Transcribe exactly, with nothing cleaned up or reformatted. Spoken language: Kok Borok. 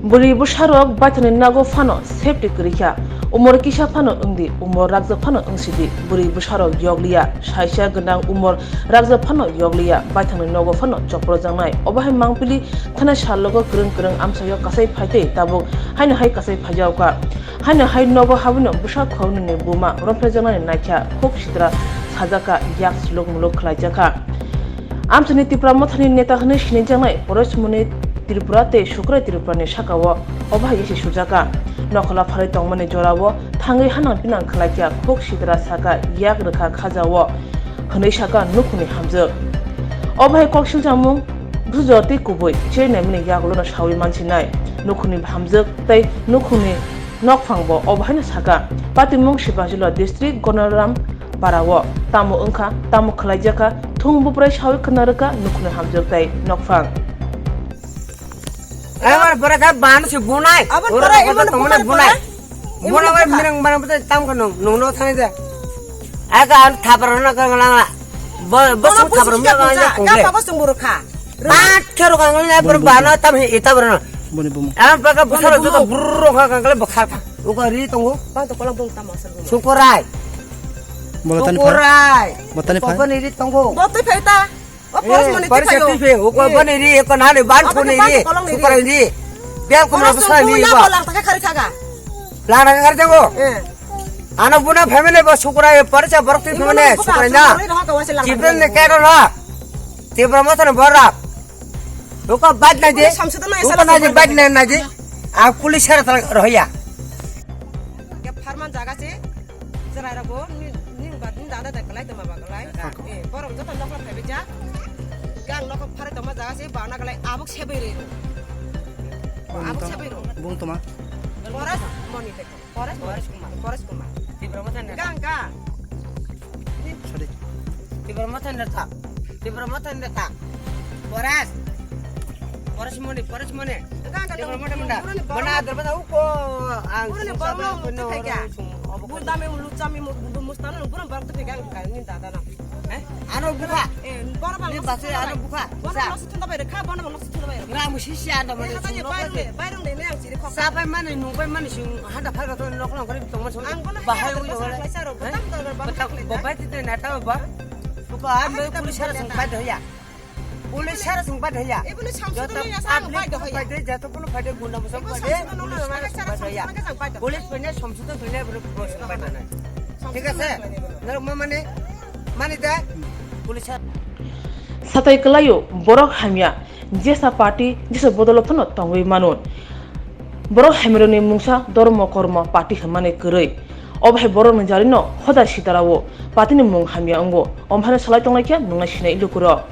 Bwrwi bwsarok baithangni nogo phano safety kwrwi kha. Umor kisa phano wng di, umor rakjak phano wng si di. Bwrwi bwsarok yokliya, saisa gwnang umor rakjak phano yokliya, baithangni nogo phano chopropjaknai. Obo hai mangpili thana salogo kwrwng kwrwng amchaio kasai phaitwi tabuk haino hai kasai phaijaokha. Haino hai nogo habwino bwsa khoroknwini buma romphrejaknani naikha, khuk sitra sajakha, yak suluk muluk khlaijakha. Amchaini Tipra Mothani neta hwnwi sinijaknai Poreshmoni Tripura tei Sukrai Tripurani sakao obo hai yasi sujakha. Nokhola pharwi tongmani jorao thangwi hanang pinang khlaikha, khuk sitra sakha, yak rwkha khajao hwnwi sakha nukhungni hamjwk. Obo hai kok siljamung bwsajwk tei kubui chernaimani yagulono sawi mansinai. Nukhungni hamjwk tei nukhungni nokphangbo obo haino sakha. Patimung Sipahijala district Gonoram Parao tamo wngkha, tamo khlaijakha, thung buprai sawi khna rwkha nukhungni hamjwk tei nokphang. Emar pore kha ban se bunai. Abon pore emon bunai, bunai. Bunai bai mirang ban bute tam kha nung, nung no thani de. Aga an thapar na ka ngala. Bo, bo sung thapar mi ka ya kong le. Ga pa bo sung buru kha. Pat khero ka ngala bur bana tam he ita bur na. Boni bumu. Am pa ka busar joto buru kha ka ngala bkhar kha. Uko ri tongo. Bang to kolang bung tam asar bung. Sukorai. Bolotani phai. Sukorai. Botani phai. Botani ri tongo. Botani phai ta. O poros mani ti phayo. Ti phayo. Uko bani ri, uko nani ban phone ri. Sukorai ri. Bial kumra bwsa ni ba. Lang ta kha khari khaga. Lang ta kha khari jago. Ano buna family ba sukorai parcha borok ti family sukorai na. Chibren ne kero na. Tipra Mothani borak. Uko bad nai de. Uko nai de bad nai nai de. A police sara tala rohya. Ke pharman jaga se. Chwrairokbo ni, ni ba, ni dada da kwlai tongma ba kwlai. Eh, borok joto nokla phaibai jak. Gang nokla pharai tongma jaga se bana kwlai abuk sebai rwi. Abuk sebai rwi. Bung toma. Forest moni te. Forest, Forest Kumar. Forest Kumar. Tipra Mothani. Gang ka. Sorry. Tipra Mothani thak. Tipra Mothani thak. Forest. Forest moni, Forest moni. Tipra Mothani manda. Bana darbaza uko ang. Bul dami, luchami, mustano, bul bang tu pegang kan ni dada na. Eh? Ano bukha. Eh, bana bang. Ni basi ano bukha. Bana bang sutun dabai rekha, bana bang sutun dabai rekha. Nga musi si ano mani. Bairung de, bairung de ne ang siri khok. Sapai mani, nungpai mani sing hada phaga to nok nok kari tongma song. Ang bana bahai wi wala. Babai tite nata ba. Buka ang police sara song pai doya. Police sara song pai doya. Joto public pai de, joto kono pai de, guna musam pai de. Police pai de, samsudon pai de, bro, song pai de. Thik ase? Norok ma mani, mani de, police sara. Satai kwlaio borok hamya, jesa party, jesa bodolo phano tongwi mano. Borok hamirokni mungsa dormo kormo party hwnmani kwrwi. Obo hai borokni jarino hodar sitarao partyni mung hamya wngo. Omo haino salai tonglaikha nungna sinai lukurok.